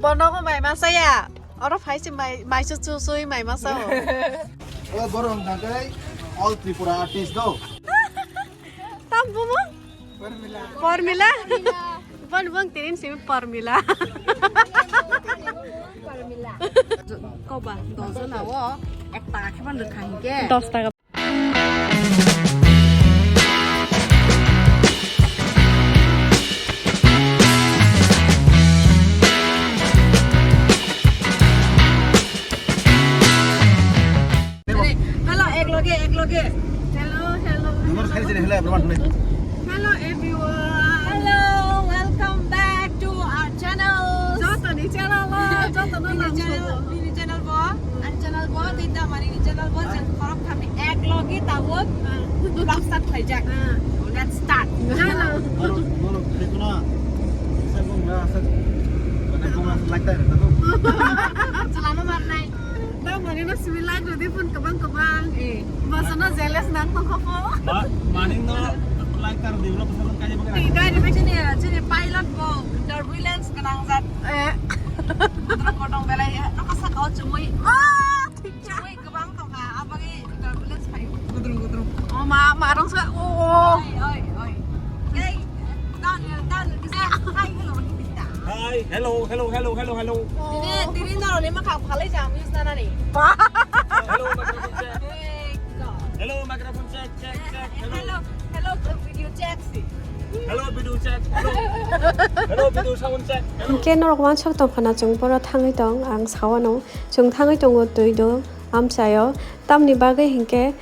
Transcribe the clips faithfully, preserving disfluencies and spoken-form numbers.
Bono ko mai masa ya. Oro phai se mai, mai su chu sui mai masa o. O borok hwnka khe all Tripura artist do. Tam bumo? Pormila. Pormila? Bon bong tirin simi Pormila. Pormila. Koba, dozo na o, ek taka khe ban rwkha hinkhe. Dos taka. Hello, ek loge, ek loge. Hello, hello. Hello, everyone. Hello, everyone. Hello, welcome back to our channel. Joto ni channel o, joto no nini channel, nini channel bo, ani channel bo, tei damani ni channel bo, jeng khorok thani ek loge tabuk vlog start khlaijak. Let's start. Hello. Hello, hello, hello. Chalama marnai. Tamo nino simi like rwdi phone kwbang kwbang. Eh. Bosono jealous nang tongkha pho. Ma-, maning no like tar di, ulo bwsajwk kaiya bagwi. Chini, chini pilot bo turbulence gwnang jat. Eh. Gudrung gudrung belai, eh, nokha saka o chumui. Ah, thik ya. Chumui kwbang tongkha, abagwi turbulence phaio. Gudrung gudrung. Oh, ma, ma rong sa, oh. Oi, oi, oi. Hey, down, down, hi, hello, hi, hello, hello, hello, hello, hello. Tini, tini noroni makhang phalai jam use nanani. Hello, microphone check. Hey, God. Hello, microphone check, check, check. Hello. Hello, hello, video check si. Hello, video check. Hello. Hello, video sound check. Hello. Hingke norok wansok tongphana chwng boro thangwi tong, ang sawano. Chwng thangwi tongo twi do amchaio. Tamni bagwi hingke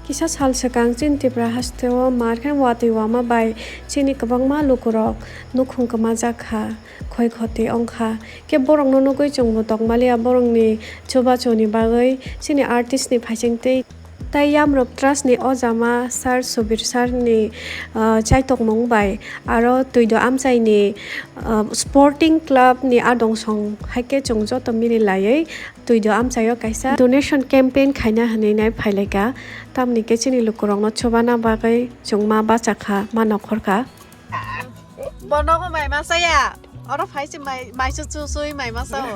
kisa sal swkang chini Tripura hasteo mar khe watwi wama bai chini kwbangma lukurok nukhung kwmajak kha, khoi khoti wng kha. Khe borokno nugwi chwngbo tongmaliya borokni chubachuni bagwi chini artist ni phaising tei. Tai Yamrok Trust ni ojama Sir Subir Sir ni, ah, chaitokmung bai aro Twido Amchai ni, ah, Sporting Club ni adong song hai khe chwng joto mili laiwi Twido Amchai o kaisa donation campaign khaina hinwi nai phailaika, tamni khe chini lukurokno chubana bagwi chwng ma bachakha, ma nokhorkha. Bono ko mai masa ya. Oro phai se mai, mai su chu sui mai masa o.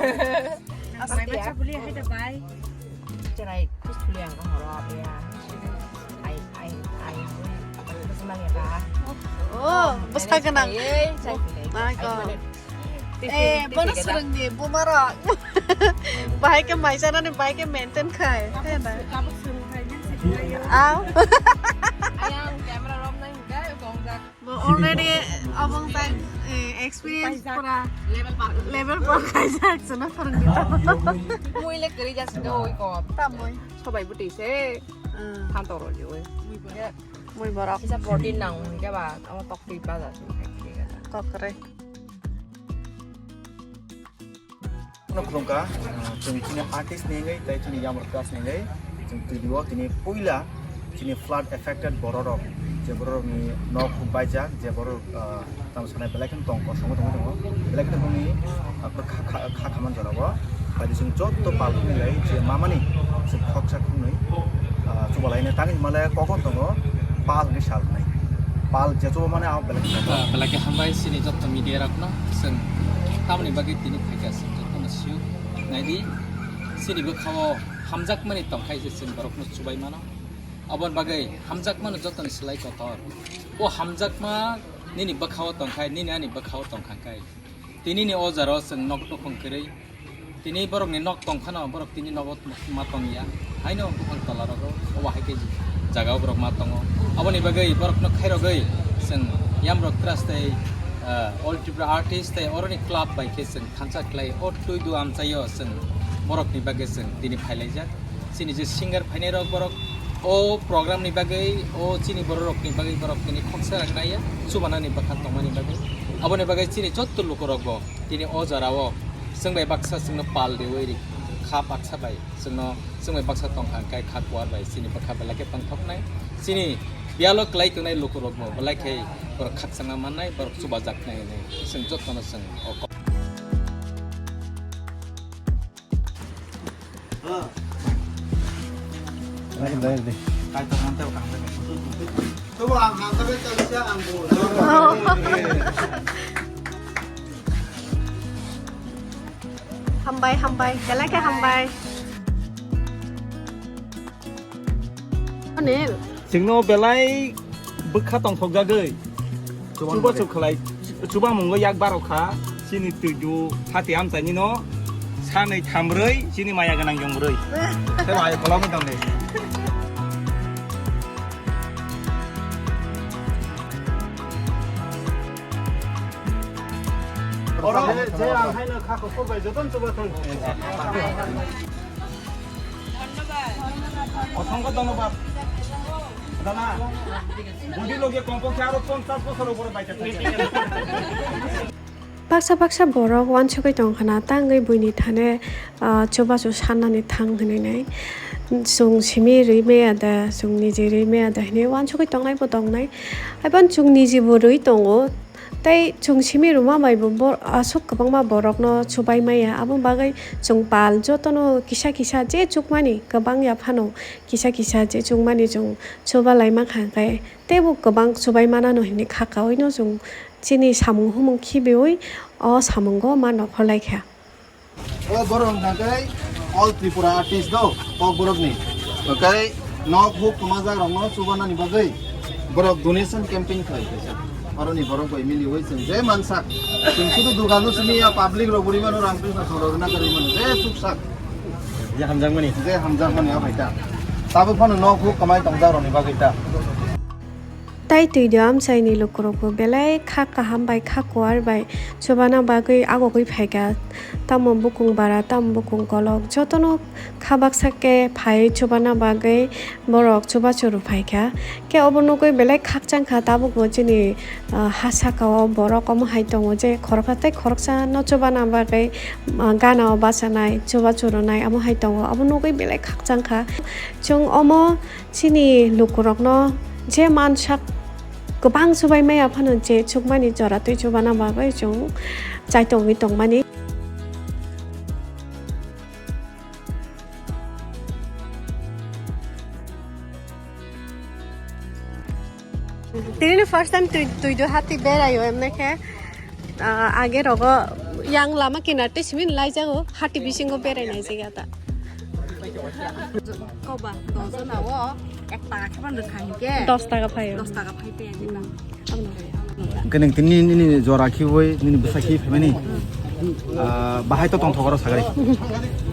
Mai masa buli hai da bai. Cherai kus buli ang ko horo abe ya. Ai, ai, ai. Bus mang ya ba. Oh, bus ka ganang. Ai, ai, ai. My God. Eh, bono surung di, buma rok. Bahai ke mai sana ni, bahai ke maintain khai. Hai da. Kabuk surung khai, yang sih. Aw. Ayang camera rom nai, enggak, gongjak. Bo already abang tang, eh, experience pura level par, level par kaijak, sana phwrwngdi. Mui le kwrwi jasik oi ko. Tamoi. Sobai bwtwi se. Hmm. Than toro di oi. Mui borok. Kisa protein nang hingke ba, amo tok twi ba ja. Kokre. Ano khulumkha, chwng chini artist ni wngwi tei chini Yamrok Trust ni wngwi chwng twi o tini puila chini flood affected bororok, je bororokni nok huk baijak, je borok, ah, tamo sanai belai kheno tong kosongo tongwi tongo, belai kheno bongni, ah, kha, kha, kha khaman jorao bai chwng jotto pal hwnwi lai je mamani chwng khoksa khungnwi, ah, chubalaino tangwi hwnmale kokon tongo pal hwnwi sal hwnwi. Pal je chuba mani ang belai khe. Ah, belai khe hambai chini jotto media rokno, chwng tamoni bagwi tini phaikha chwng jottono siyuk naidi, chini bwkhao hamjakmani tongkhai se chwng borokno chubai mano. Aboni bagwi hamjakmano jottoni slai kotor. O hamjakma nini bwkhao tongkhai, nini ani bwkhao tongkha khai. Tinini o jaro chwng nok nukhung kwrwi. Tini borokni nok tongphano, borok tini nogo ma tongya. Haino buphang tola rogo, obo hai khe jagao borok ma tongo. Aboni bagwi borokno khairogwi chwng Yamrok Trust tei, ah, All Tripura Artist tei oroni club bai khe chwng thansa khlai o twi du amchaio chwng borokni bagwi chwng tini phailaijak. Chini je singer phainai rok borok o program ni bagwi, o chini borok rok ni bagwi borok tini khoksa rang naiya, chubanani bwkha tongmani bagwi. Aboni bagwi chini jotto luku rok bo tini o jora o chwng bai baksa chwngno pal riwi ri kha baksa bai chwngno, chwng bai baksa tongkha hwnkhe kha kuar bai chini bwkha belai khe tongthoknai. Chini biyalo kwlai tongnai luku rok bo belai khe borok khakchangma mannai, borok chubajaknai hinwi chwng jottono chwng o kok. Lagi bayar deh. Kaitor nanti orang. Coba ang angkat aja, bisa ang. Hambai, hambai, belai khe hambai. Anil. Chwngno belai bwkha tongthokjagwi. Chuba chubamungo yak baro kha. Chini twidu hati amchaini no sanwi thamrwi chini maya gwnang yongbrwi. Tei maya kolomwi tongdi. Oro je ang haino kha kosok bai jotono chuba thang. Osongkho dhonnobad. Dana, body loge kompokhe aro ponchash bochor upore baita thang. Baksa baksa borok uansugwi tongkhana, tangwi buini thane, ah, chubachu sannani thang hinwi nai. Chwng simi rwi maya da, chwng niji rwi maya da hinwi uansugwi tongnaibo tongnai. Haiphano chwng nijibo rwi tongo. Tei chwng simi rwma bai bo bor-, aswk kwbangma borokno chubai maya. Abo bagwi chwng pal jotono kisa kisa je chukmani kwbang ya phano kisa kisa je chukmani chwng chuba lai mankha, hwnkhe teibo kwbang chubai manano hinwi kha kaui no chwng chini samung humung khibiui o samungo ma nokhor lai kha. O borok hwnkha khe All Tripura Artist do, Kokborok ni. Okai nok huk kwmajak rok no chubanani bagwi borok donation campaign khlai kha. Oroni borok bai miliui chwng je mansak. Chwng sudu dugano simi ya public rok buri mano Ramkrishna Thangkhar rok rwna kwrwi mano je chuksak. Je hamjakmani. Je hamjakmani abai ta. Tabuk phano nok huk kwmai tongjak rokni bagwi ta. Tai twi do amchaini lukurokbo belai kha kaham bai kha kuar bai chubana bagwi agogwi phaikha. Tamo bukung bara, tamo bukung kolok, jotono kha baksa khe phaiwi chubana bagwi borok chubachu rw phaikha. Khe obo nugwi belai khakchang kha, tabukbo chini, ah, ha saka o borok omo hai tongo je khoroksa tei khoroksa no chubana bagwi, ah, gana o bachanai, chubachu rwnai omo hai tongo. Obo nugwi belai khakchang kha. Chwng omo Chini lukurokno je mansak kwbang chubai maya phano je chukmani jora twi chubana bagwi chwng chaitogwi tongmani. Tini first time twi, twi do hati berai o emne khe. Ah, age rogo yang lama kinar tei simi laijago, hati bisingo berai nai jega ta. Koba, dos jona o ek taka khe ban rwkha hinkhe. Dos taka phaio. Dos taka phai phaia diba. Hwnkhe nwng tini nini jora khiui nini bwsa khi phaimani, ah, bahai to tongthok oro sagari.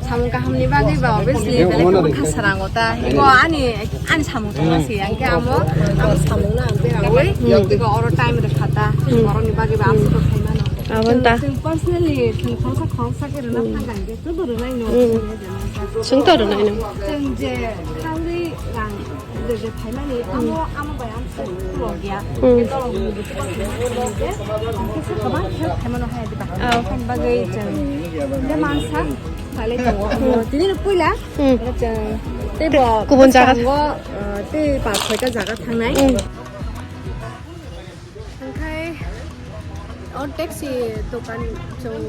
Samung kahamni bagwi ba obviously belai khe bwkha sarango ta. Iko ani, ani samung tongma se, ang khe amo, amo samung no ang beraui, iko oro time rwkha ta, borokni bagwi ba ang se khaimano. Aboni ta. Chwng personally, chwng khoroksa khoroksa khe rwna thang kha, ang khe chwng to rwnai no. Chwng to rwnai no. Chwng je thangwi rang je je phaimani, amo, amo bai ang se khulok ya. Khe norok ni bukhuk khe ang khe se kwbang help khaimano hai diba. Aboni bagwi chwng je mansa. Tini no puila. Hmm. Tei bo kubun jaga. Tei pas soita jaga thangnai. Hmm. Hwnkhe o taxi dokan chwng,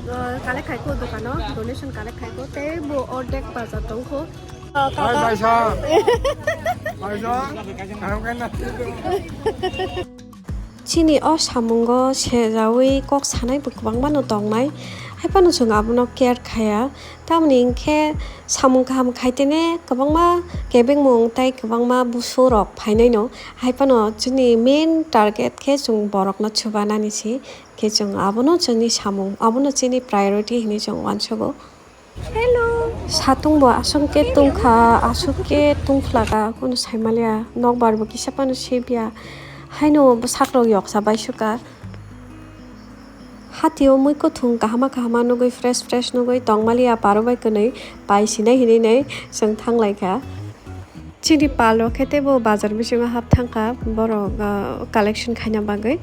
uh, collect khai kho dokano, donation collect khai kho, tei bo ordek bazar tong kho. Hai, baisa. Baisa. Kaham khe na. Chini o samungo sejaui kok sanai bo kwbangma no tongnai, hai phano chwng abono care khaya. Tamoni hinkhe samung kaham khaitene kwbangma kebengmung tei kwbangma busurok phainaino, hai phano chini main target khe chwng borokno chubanani se, khe chwng abono chini samung, abono chini priority hinwi chwng uansugo. Hello. Satung bo aswk khe tungkha, aswk khe tungphlaka, kunu saimaliya, nokbar bo kisa phano sibya, haino bwsakrok yoksa baisukha. Hatio mui kuthung kahama kahama nugui, fresh fresh nugui tongmaliya, paro bai kwnwi pai sinai hinwi nai chwng thanglaikha. Chini palo khe teibo bazar bisingo hap thangkha borok, ah, collection khaina bagwi.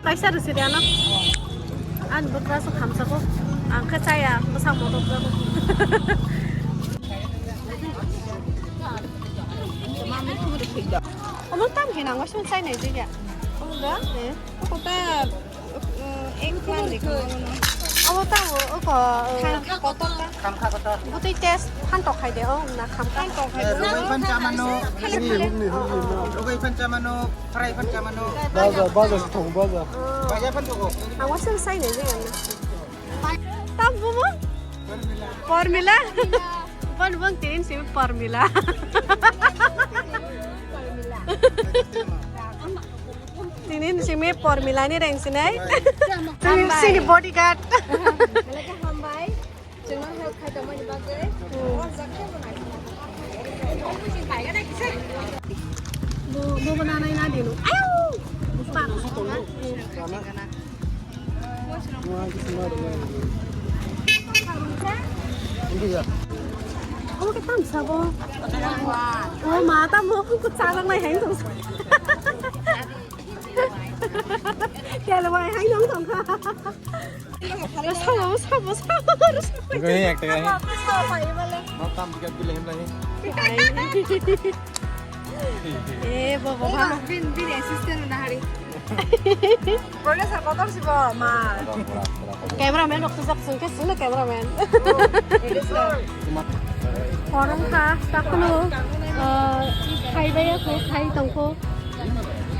Kaisa rwsiri ano. Ani bwkra se khamsako. Ang khe chaya, bwsang motok jago. Omo tam khe nango, sini chai nai jigya. Omo da? Eh. Kota, eh, ek plan de ko. Omo tam o ko. Khamkha kotor ta. Khamkha kotor. Butui test phantok khai de, o na khamkha. Phantok khai de. Rugui phan chamano. Rugui phan chamano, fry phan chamano. Baja, baja se thok, baja. Baja phan thok. Ang wasil sai nai jigya na. Tam bumo? Pormila. Bon bong tinin simi Pormila. Tinin simi Pormila ni reng sinai. Sini bodyguard. Hambai. Chwngno help khai tongmani bagwi. Bo, bo, bo nanai na dino. Ayo! Pak. Omo khe tam sabo. O ma, tamo ko chajaknai hai tong. Kela bai hai nong tong kha. Sabo, sabo, sabo. Enggak, ini ekta kali. Mau tam tiga kilo hem lagi. Eh, bo, bo, ha. Bin, bin assistant na hari. Producer kotor si bo, ma. Cameraman rok tujak sung khe sung cameraman. Horong kha, takhwno, ah, khai bai ya kho, khai tong kho.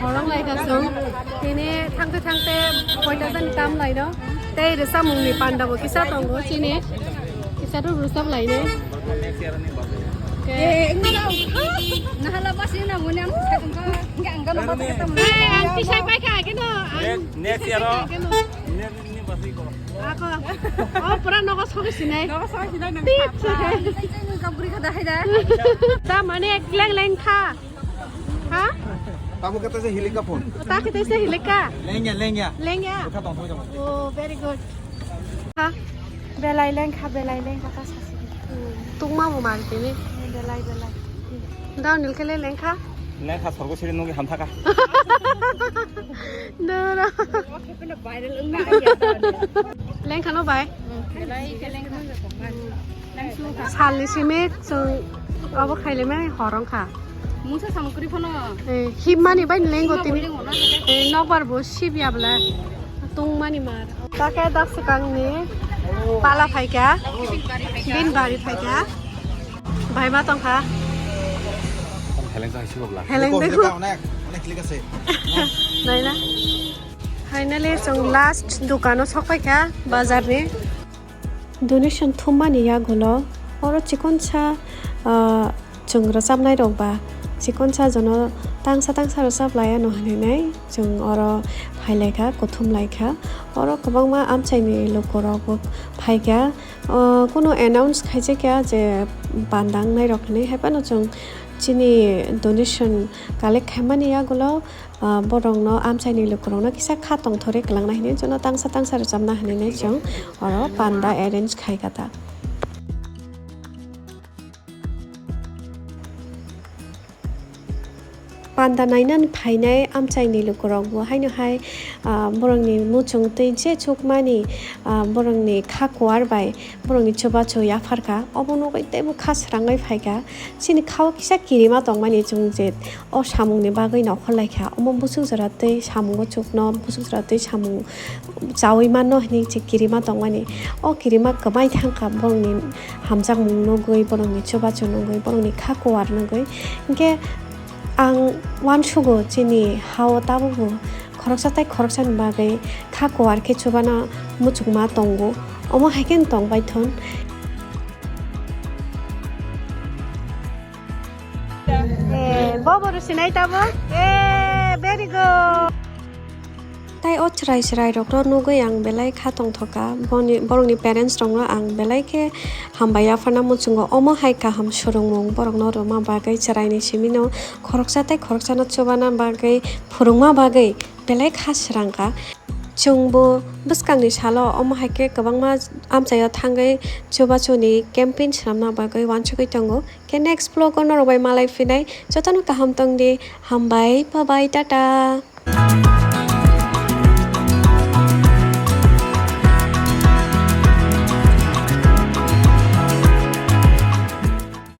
Horong lai kha sung. Tini thangte thangte koita jani tam lai no. Tei rwchapmung ni panda bo kisa tongo chini. Kisa rw rwchap lai ni. Ke. Eh, enggak tahu. Nah, lah pasti nak ngonyam. Enggak, enggak, enggak, enggak, enggak. Eh, ang tisai pai kha, keno. Ang next, next year, tisai pai kha, keno. Next year ni pasti ko. Ako. Oh, pura nogo sogi sinai. Nogo sogi sinai nang. Tip sapa. Kap guri kha dahai da. Ta mane ek leng leng kha. Ha? Tamo kata se hilika phone. Ta kata se hilika. Lengya, lengya. Lengya. Kha tong thoi jong. Oh, very good. Ha? Belai lengkha, belai lengkha ta sasi. Tungma bo mar tini. Belai, belai. Dao nil kele lengkha. Lengkha sorgo siri nugi hamthaka. Doro. Lengkha no bai. Belai khe lengkha. Salni simi chwng abo khaileme horong kha. Mungsa samung kwrwi phano. Eh, himani bai lengo tini. Himani lengo na. Eh, nokbar bo sibya bla tungmani mar. Take dak swkangni pala phaikha. Bin bari phaikha. Bai ma tongkha. Heleng jang sibok la. Heleng de. Onek, onek klik ase. Nai na. Finally, chwng last dukano sok paikha bazarni. Donation thummani yagulo oro chikonsa, ah, chwng rwchapnai rok ba chikonsa jono tangsa tangsa rwchap laiya no hinwi nai chwng oro phai laikha, kuthum laikha. Oro kwbangma amchaini lukurok bo phaikha. Ah, kunu announce khaijakya je panda wngnai rok hinwi, hai phano chwng chini donation collect khaimani yagulo, ah, borokno, amchaini lukurokno kisa kha tongthorwi kwlangna hinwi chwngno tangsa tangsa rwchapna hinwi chwng oro panda arrange khaikha ta. Panda nainani phainai amchaini lukurokbo haino hai, ah, borokni muchung twi je chukmani, ah, borokni kha kuar bai borokni chubachu yapharkha, obo nugwi teibo kha swrangwi phaikha. Chini khao kisa kirima tongmani chwng je o samungni bagwi nokhor laikha, omo busuk jora tei samungo chukno busuk jora tei samung chaui manno hinwi je kirima tongmani. O kirima kwmai thangkha borokni hamjakmung nugwi, borokni chubachu nugwi, borokni kha kuar nugwi. Hinkhe ang uansugo chini hao tabukbo khoroksa tei khoroksani bagwi kha kuar khe chubana muchungma tongo. Omo hai khe tongbai thun. Eh, bobo rw sinai tamo? Eh, very good. Tai o chwrai chwrai rokno nugwi ang belai kha tongthokha. Boni, borokni parents rokno ang belai khe hambai yapharna muchungo. Omo hai kaham swrwngmung borokno rwma bagwi, chwraini simino khoroksa tei khoroksano chubana bagwi, phwrwngma bagwi belai kha swrangkha. Chwngbo bwskangni salo omo hai khe kwbangma amchaio thangwi chubachuni campaign swnamna bagwi uansugwi tongo. Khe next vlog o norok bai malai phinai. Jotono kaham tongdi. Hambai, bye bye, tata.